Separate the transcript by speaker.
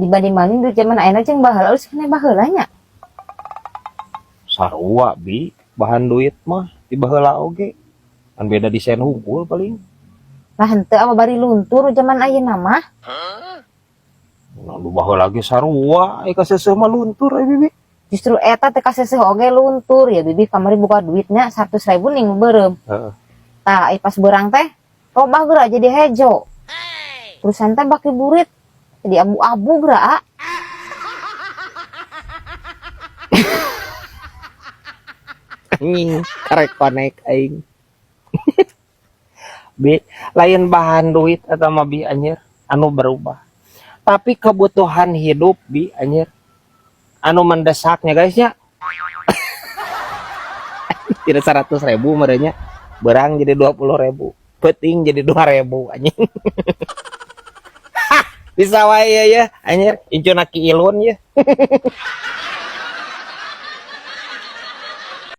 Speaker 1: Dibanding maling duit zaman ayeuna jeung baheula geus keneh baheula nya.
Speaker 2: Sarua, Bi, bahan duit mah di baheula oge. Kan beda desain hungkul paling.
Speaker 1: Lah henteu apa bari luntur zaman ayeuna mah.
Speaker 2: Nah, lu baheula lagi sarua, ai kaseuseuh mah luntur ai, Bibi.
Speaker 1: Justru eta teh kaseuseuh oge luntur ya, Bibi kamari buka duitnya 100.000 ning beureum.
Speaker 2: Heeh.
Speaker 1: Tah, ai pas beurang teh robah geura jadi hejo. Terusan teh baki burit jadi abu-abu geura, ah.
Speaker 2: Anjing, karek konek aing. Bi, lain bahan duit atau mah, Bi, anjir, anu berubah. Tapi kebutuhan hidup, Bi, anjir. Anu mendesaknya, guys, ya. Tidak 100.000 merenya, berang jadi 20.000, peting jadi 2.000 anjing. Bisa wae ya, ya anjir, incuna Ki Ilun ya.